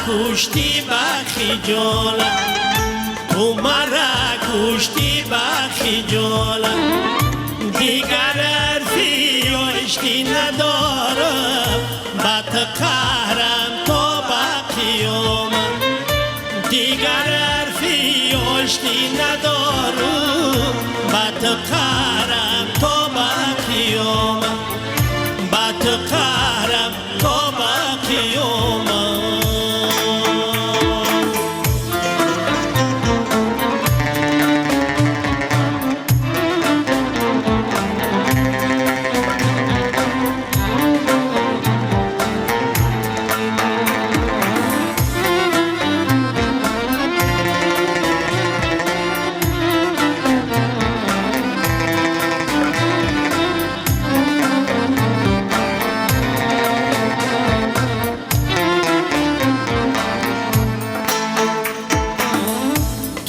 кушти ба хиҷолат, ту маро кушти ба хиҷолат. Дигар ҳарфи ошти надорам, ба ту қаҳрам то ба қиёмат. Дигар ҳарфи ошти надорам, ба ту қаҳрам то ба қиёмат. Ба ту қаҳрам то ба қиёмат.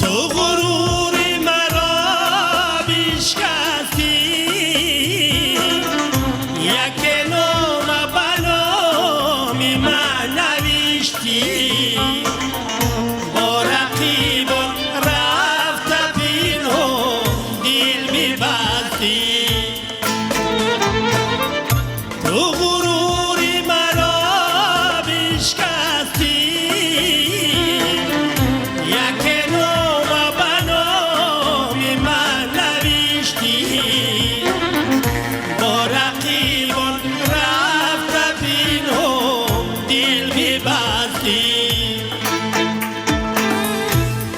Ту ғурури маро бишкастӣ, яке нома ба номи ман навиштӣ. Бо рақибон рафта пинҳон дил мебастӣ. Ту ғурури маро бишкастӣ, яке нома ба номи ман навиштӣ. Бо рақибон рафта пинҳон дил мебастӣ.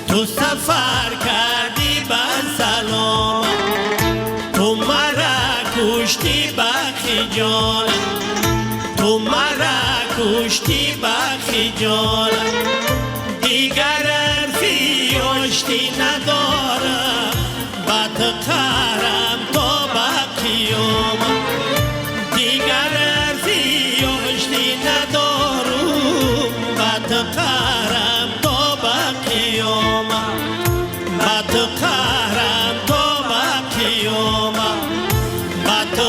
Ту сафар кардӣ ба саломат, ту маро куштӣ ба хиҷолат, ту маро куштӣ ба хиҷолат. Дигар ҳарфи ошти надорам, ба ту қаҳрам то ба қиёмат. Дигар ҳарфи ошти надорам, ба ту қаҳрам то ба қиёмат. Ба ту қаҳрам то ба қиёмат. Ба ту